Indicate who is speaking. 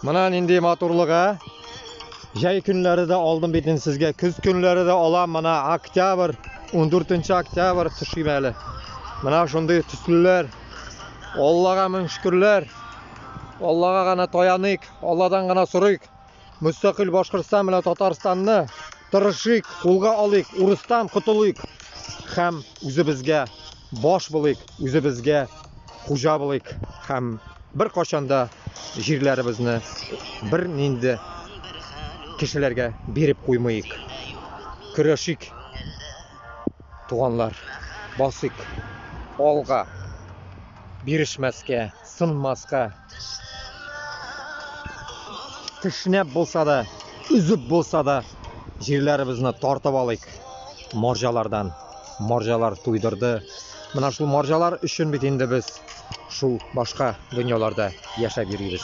Speaker 1: Менә нинди матурлык, ә? Җәй көннәре дә алдым бит инде сезгә. Көз көннәре дә алам. Менә октябрь, 14 октябрь төшим әле. Менә шундый төслеләр. Аллага мең шөкерләр. Аллага гына таяныйк, Алладан гына сорыйк. Мөстәкыйль Башкортстан белән Татарстанны тырышыйк, кулга алыйк, урыстан котылыйк һәм үзебезгә баш булыйк, үзебезгә хуҗа булыйк һәм беркайчан да җирләребезне бер нинди кешеләргә биреп куймыйк. Көрәшик, туганнар, басыйк алга, бирешмәскә, сынмаска. Тешләп булса да, өзеп булса да, җирләребезне тартып алыйк марҗалардан. Марҗалар туйдырды. Менә шул марҗалар өчен бит инде без шул башка дөньяларда яшәп йөрибез.